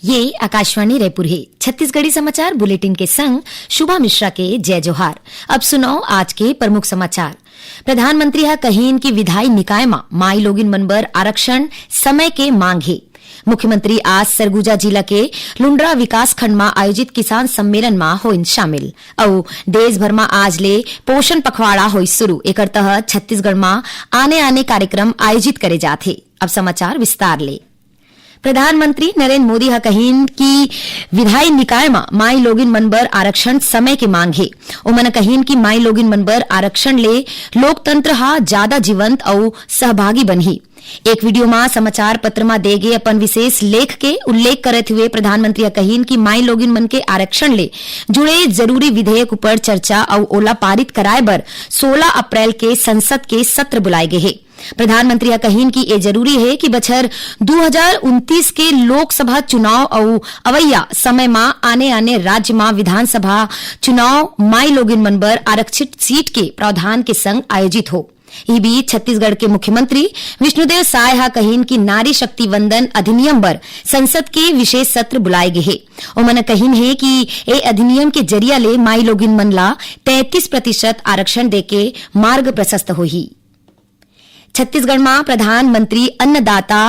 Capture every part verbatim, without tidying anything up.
ये आकाशवाणी रायपुर हे। छत्तीसगढ़ी समाचार बुलेटिन के संग शुभा मिश्रा के जय जोहार। अब सुनव आज के प्रमुख समाचार। प्रधानमंत्री ह कहिन कि विधायी निकाय म माई लोगिन मन बर आरक्षण समय के मांग हे। मुख्यमंत्री आज सरगुजा जिला के लुंडरा विकास खंड म आयोजित किसान सम्मेलन म होइन शामिल। अउ देश भर म आज ले पोषण पखवाड़ा होइस शुरू। एकर तहत छत्तीसगढ़ म आने-आने कार्यक्रम आयोजित करे जात हे। अब समाचार विस्तार ले। प्रधानमंत्री नरेंद्र मोदी ह कहिन कि विधायी निकाय म माई लोगिन मन बर आरक्षण समय के मांग हे। ओमन ह कहिन कि माई लोगिन मन बर आरक्षण ले लोकतंत्र ह ज्यादा जीवंत अउ सहभागी बनही। एक वीडियो म समाचार पत्र म दे गे अपन विशेष लेख के उल्लेख करत हुए प्रधानमंत्री ह कहिन कि माई लोगिन मन के आरक्षण ले जुड़े जरूरी विधेयक ऊपर चर्चा अउ ओला पारित कराए बर सोलह अप्रैल के संसद के सत्र बुलाए गे हे। प्रधानमंत्री ह कहिन कि ए जरूरी हे कि बछर दू हजार उनतीस के लोकसभा चुनाव अउ अवइया समय म आने-आने राज्य म विधानसभा चुनाव माई लोगिन मन बर आरक्षित सीट के प्रावधान के संग आयोजित हो। इही बीच छत्तीसगढ़ के मुख्यमंत्री विष्णुदेव साय ह कहिन कि नारी शक्ति वंदन अधिनियम बर संसद के विशेष सत्र बुलाए गे हे। ओमन ह कहिन हे कि ए अधिनियम के जरिया ले माई लोगिन मन ला तैंतीस प्रतिशत आरक्षण देके मार्ग प्रशस्त होही। छत्तीसगढ़ म प्रधानमंत्री अन्नदाता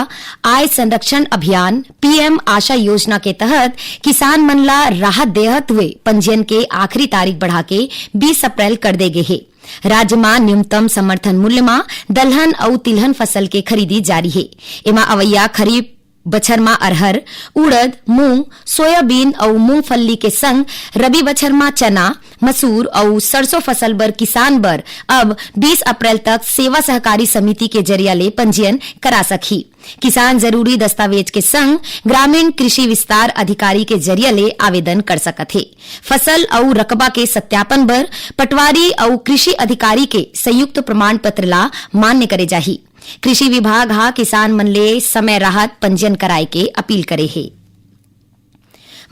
आय संरक्षण अभियान, पीएम आशा योजना के तहत किसान मन ला राहत देहत हुए पंजीयन के आखिरी तारीख बढ़ा के बीस अप्रैल कर दे गे हे। राज्य म न्यूनतम समर्थन मूल्य म दलहन अउ तिलहन फसल के खरीदी जारी हे। एमा अवइया खरीफ बछर म अरहर, उड़द, मूंग, सोयाबीन अउ मूंगफली के संग रबी बछर म चना, मसूर अउ सरसों फसल बर किसान बर अब बीस अप्रैल तक सेवा सहकारी समिति के जरिया ले पंजीयन करा सकही। किसान जरूरी दस्तावेज के संग ग्रामीण कृषि विस्तार अधिकारी के जरिया ले आवेदन कर सकत हे। फसल अउ रकबा के सत्यापन बर पटवारी अउ कृषि अधिकारी के संयुक्त प्रमाण पत्र ला मान्य करे जाही। कृषि विभाग ह किसान मन ले समय राहत पंजीयन कराए के अपील करे हे।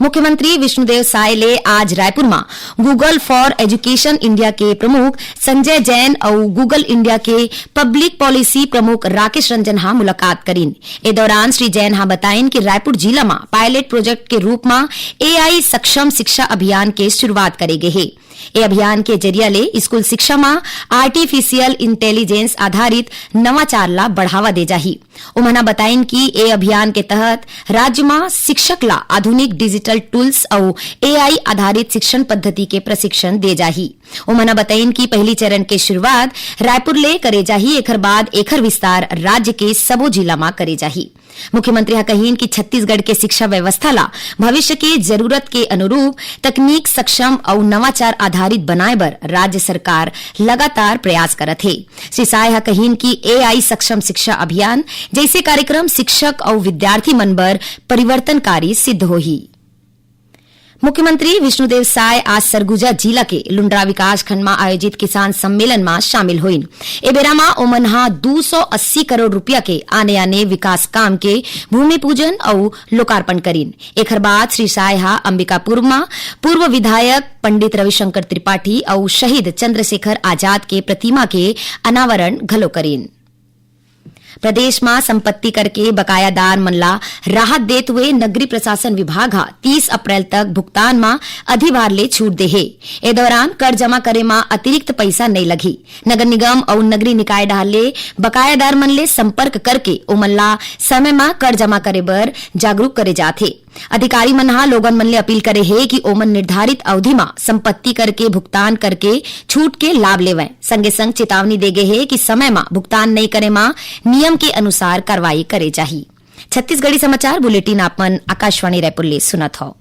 मुख्यमंत्री विष्णुदेव साय ले आज रायपुर म Google for Education India के प्रमुख संजय जैन अउ Google India के पब्लिक पॉलिसी प्रमुख राकेश रंजन ह मुलाकात करिन। ए दौरान श्री जैन ह बताइन कि रायपुर जिला म पायलट प्रोजेक्ट के रूप म एआई सक्षम शिक्षा अभियान के शुरुआत करे गे हे। ए अभियान के जरिया ले स्कूल शिक्षा म आर्टिफिशियल इंटेलिजेंस आधारित नवाचार ला बढ़ावा दे जाही। ओमन ह बताइन कि ए अभियान के तहत राज्य म शिक्षक ला आधुनिक डिजिटल टूल्स अउ एआई आधारित शिक्षण पद्धति के प्रशिक्षण दे जाही। ओमन ह बताइन कि पहली चरण के शुरुआत रायपुर ले करे जाही, एखर बाद एखर विस्तार राज्य के सबो जिला म करे जाही। मुख्यमंत्री ह कहिन कि छत्तीसगढ़ के शिक्षा व्यवस्था ला भविष्य के जरूरत के अनुरूप तकनीक सक्षम अउ नवाचार आधारित बनाए बर राज्य सरकार लगातार प्रयास करत हे। श्री साय ह कहिन कि एआई सक्षम शिक्षा अभियान जैसे कार्यक्रम शिक्षक अउ विद्यार्थी मन बर परिवर्तनकारी सिद्ध होही। मुख्यमंत्री विष्णुदेव साय आज सरगुजा जिला के लुंडरा विकास खंड म आयोजित किसान सम्मेलन म शामिल होइन। ए बेरा म ओमन ह दू सौ अस्सी करोड़ रुपया के आने-आने विकास काम के भूमि पूजन अउ लोकार्पण करिन। एखर बाद श्री साय ह अंबिकापुर म पूर्व विधायक पंडित रविशंकर त्रिपाठी अउ शहीद चंद्रशेखर आजाद के प्रतिमा के अनावरण घलो करिन। प्रदेश म संपत्ति कर के बकायादार मन ला राहत देत हुए नगरीय प्रशासन विभाग ह तीस अप्रैल तक भुगतान म अधिभार ले छूट दे हे। ए दौरान कर जमा करे म अतिरिक्त पइसा नइ लगही। नगर निगम अउ नगरीय निकाय डहार ले बकायादार मन ले संपर्क करके ओमन ला समय म कर जमा करे बर जागरूक करे जात हे। अधिकारी मन ह लोगन मन ले अपील करे हे कि ओमन निर्धारित अवधि म संपत्ति कर के भुगतान करके छूट के लाभ लेवय। संगे संग चेतावनी दे गे हे कि समय म भुगतान नइ करे म नियम के अनुसार कार्रवाई करे जाही। छत्तीसगढ़ी समाचार बुलेटिन आप मन आकाशवाणी रायपुर ले सुनत हव।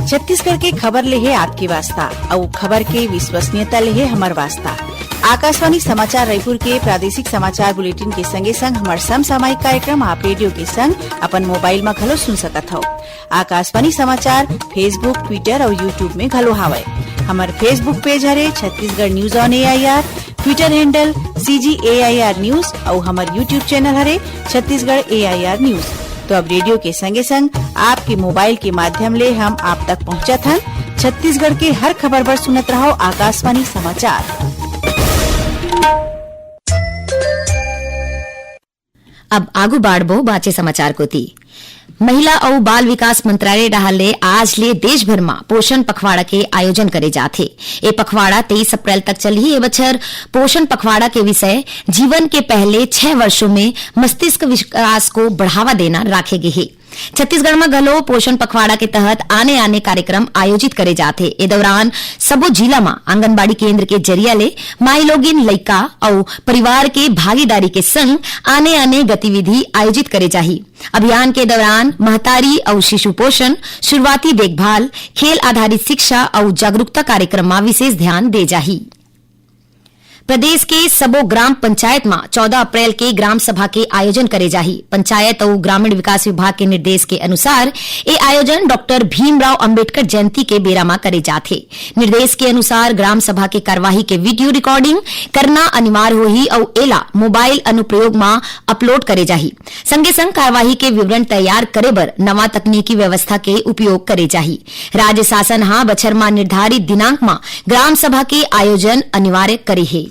छत्तीसगढ़ के खबर ले हे आपके वास्ता, अउ खबर के विश्वसनीयता ले हे हमर वास्ता। आकाशवाणी समाचार रायपुर के प्रादेशिक समाचार बुलेटिन के संगे संग हमर समसामयिक कार्यक्रम आप रेडियो के संग अपन मोबाइल म घलो सुन सकत हव। आकाशवाणी समाचार Facebook, Twitter अउ YouTube में घलो हावय। हमर Facebook पेज हरे Chhattisgarh news on AIR, Twitter handle CG AIR news अउ हमर YouTube चैनल हरे छत्तीसगढ़ एआईआर न्यूज। तो अब रेडियो के संगे संग आपके मोबाइल के माध्यम ले हम आप तक पहुंचत हन छत्तीसगढ़ के हर खबर बर सुनत रहव आकाशवाणी समाचार। अब आगू बाढ़बो बाचे समाचार कोती। महिला अउ बाल विकास मंत्रालय डहार ले आज ले देश भर म पोषण पखवाड़ा के आयोजन करे जात हे। ए पखवाड़ा तेईस अप्रैल तक चलही। ए बछर पोषण पखवाड़ा के विषय जीवन के पहले छह वर्षों में मस्तिष्क विकास को बढ़ावा देना राखे गे हे। छत्तीसगढ़ म घलो पोषण पखवाड़ा के तहत आने-आने कार्यक्रम आयोजित करे जात हे। ए दौरान सबो जिला म आंगनबाड़ी केंद्र के जरिया ले माईलोगिन, लइका अउ परिवार के भागीदारी के संग आने-आने गतिविधि आयोजित करे जाही। अभियान के दौरान महतारी अउ शिशु पोषण, शुरुआती देखभाल, खेल आधारित शिक्षा अउ जागरूकता कार्यक्रम म विशेष ध्यान दे जाही। प्रदेश के सबो ग्राम पंचायत म चौदह अप्रैल के ग्राम सभा के आयोजन करे जाही। पंचायत अउ ग्रामीण विकास विभाग के निर्देश के अनुसार, ए आयोजन डॉक्टर भीमराव अंबेडकर जयंती के बेरा म करे जात हे। निर्देश के अनुसार, ग्राम सभा के कार्यवाही के वीडियो रिकॉर्डिंग करना अनिवार्य होही अउ एला मोबाइल अनुप्रयोग म अपलोड करे जाही। संगे संग कार्यवाही के विवरण तैयार करे बर नवा तकनीकी व्यवस्था के उपयोग करे जाही। राज्य शासन ह बछर म निर्धारित दिनांक म ग्राम सभा के आयोजन अनिवार्य करे हे।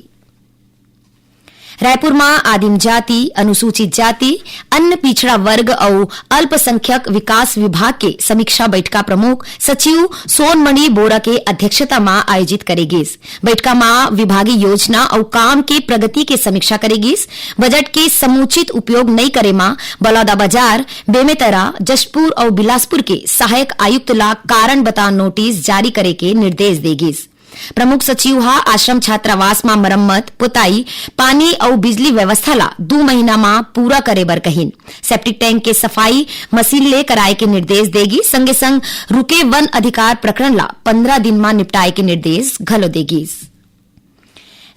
रायपुर म आदिम जाति, अनुसूचित जाति, अन्य पिछड़ा वर्ग अउ अल्पसंख्यक विकास विभाग के समीक्षा बैठका प्रमुख सचिव सोनमणि बोरा के अध्यक्षता म आयोजित करे गिस। बैठका म विभागीय योजना अउ काम के प्रगति के समीक्षा करे गिस। बजट के समुचित उपयोग नइ करे म बलौदाबाजार, बेमेतरा, जशपुर अउ बिलासपुर के सहायक आयुक्त ला कारण बताओ नोटिस जारी करे के निर्देश दे गिस। प्रमुख सचिव ह आश्रम छात्रावास म मरम्मत, पोताई, पानी अउ बिजली व्यवस्था ला दू महीना म पूरा करे बर कहिन। सेप्टिक टैंक के सफाई मशीन ले कराए के निर्देश दे गिस। संगे संग रुके वन अधिकार प्रकरण ला पंद्रह दिन म निपटाए के निर्देश घलो दे गिस।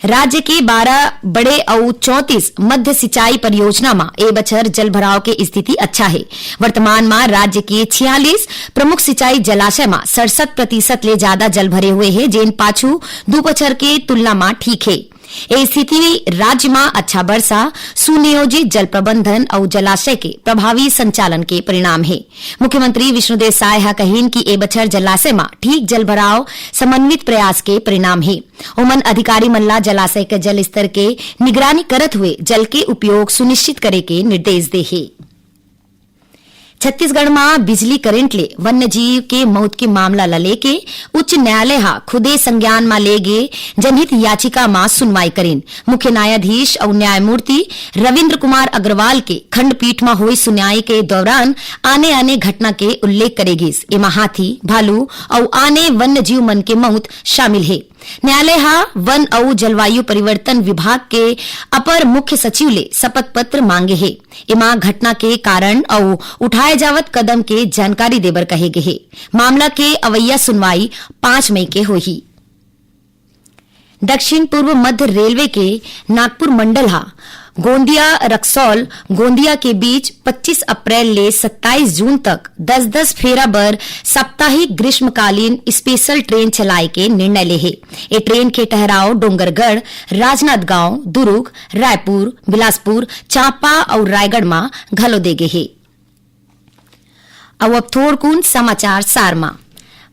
राज्य के बारह बड़े अउ चौंतीस मध्य सिंचाई परियोजना म ए बछर जलभराव के स्थिति अच्छा हे। वर्तमान म राज्य के छियालीस प्रमुख सिंचाई जलाशय म सड़सठ प्रतिशत ले जादा जल भरे हुए हे, जेन पाछू दू बछर के तुलना म ठीक हे। ए स्थिति राज्य म अच्छा बरसा, सुनियोजित जल प्रबंधन अउ जलाशय के प्रभावी संचालन के परिणाम हे। मुख्यमंत्री विष्णुदेव साय ह कहिन कि ए बछर जलाशय म ठीक जलभराव समन्वित प्रयास के परिणाम हे। ओमन अधिकारी मन ला जलाशय के जल स्तर के निगरानी करत हुए जल के उपयोग सुनिश्चित करे के निर्देश दे हे। छत्तीसगढ़ म बिजली करंट ले वन्यजीव के मौत के मामला ल लेके उच्च न्यायालय ह खुदे संज्ञान म ले गे जनहित याचिका म सुनवाई करिन। मुख्य न्यायाधीश अउ न्यायमूर्ति रविंद्र कुमार अग्रवाल के खंडपीठ म होई सुनवाई के दौरान आने-आने घटना के उल्लेख करे गिस। एमा हाथी, भालू अउ आने वन्यजीव मन के मउत शामिल हे। न्यायालय ह वन अउ जलवायु परिवर्तन विभाग के अपर मुख्य सचिव ले शपथ पत्र मांगे हे। एमा घटना के कारण अउ उठाए जावत कदम के जानकारी देबर कहे गे हे। मामला के अवइया सुनवाई पाँच मई के होही। दक्षिण पूर्व मध्य रेलवे के नागपुर मंडल ह गोंदिया रक्सौल गोंदिया के बीच पच्चीस अप्रैल ले सत्ताईस जून तक दस दस फेरा बर साप्ताहिक ग्रीष्मकालीन स्पेशल ट्रेन चलाए के निर्णय ले हे। ए ट्रेन के ठहराव डोंगरगढ़, राजनांदगांव, दुरूग, रायपुर, बिलासपुर, चांपा अउ रायगढ़ म घलो दे गे हे। अउ अब थोड़कुन समाचार सार म।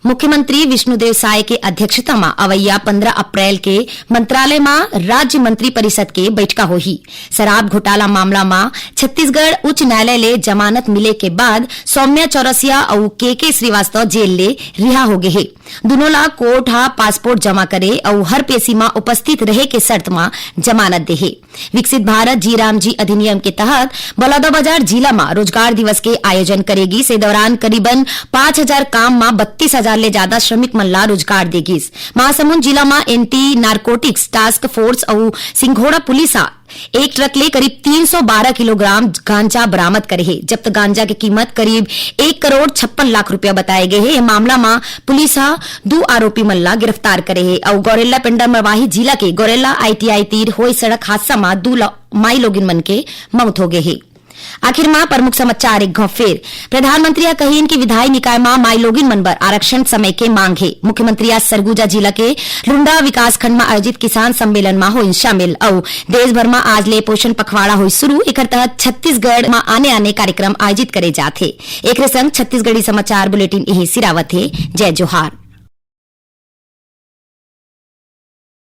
मुख्यमंत्री विष्णुदेव साय के अध्यक्षता म अवइया पंद्रह अप्रैल के मंत्रालय म राज्य मंत्री परिषद के बइठका होही। शराब घोटाला मामला म छत्तीसगढ़ उच्च न्यायालय ले जमानत मिले के बाद सौम्या चौरसिया अउ के के श्रीवास्तव जेल ले रिहा होगे हे। दुनों ला कोर्ट ह पासपोर्ट जमा करे अउ हर पेशी म उपस्थित रहे के शर्त म जमानत दे हे। विकसित भारत जी राम जी अधिनियम के तहत बलौदाबाजार जिला म रोजगार दिवस के आयोजन करे गिस। ए दौरान करीबन पाँच हजार काम म बत्तीस हजार ले जादा श्रमिक मन ला रोजगार दे गिस। महासमुंद जिला म एंटी नारकोटिक्स टास्क फोर्स अउ सिंघोड़ा पुलिस ह एक ट्रक ले करीब तीन सौ बारह किलोग्राम गांजा बरामद करे हे। जब्त गांजा के कीमत करीब एक करोड़ छप्पन लाख रुपया बताए गए हे। ए मामला म पुलिस ह दू आरोपी मन ला गिरफ्तार करे हे अउ गौरेला पेंडा मरवाही जिला के गौरेला आईटीआई तीर होए सड़क हादसा म दू ल-, माई लोगिन मन के मौत हो गए हे। आखिर म प्रमुख समाचार एक घाव फेर। प्रधानमंत्री ह कहिन कि विधायी निकाय म माई लोगिन मन बर आरक्षण समय के मांग हे। मुख्यमंत्री आज सरगुजा जिला के लुंडा विकासखंड म आयोजित किसान सम्मेलन म होइन शामिल अउ देश भर म आज ले पोषण पखवाड़ा होई शुरू। एकर तहत छत्तीसगढ़ म आने-आने कार्यक्रम आयोजित करे जात हे। एकरे संग छत्तीसगढ़ी समाचार बुलेटिन इही सिरावत हे। जय जोहार।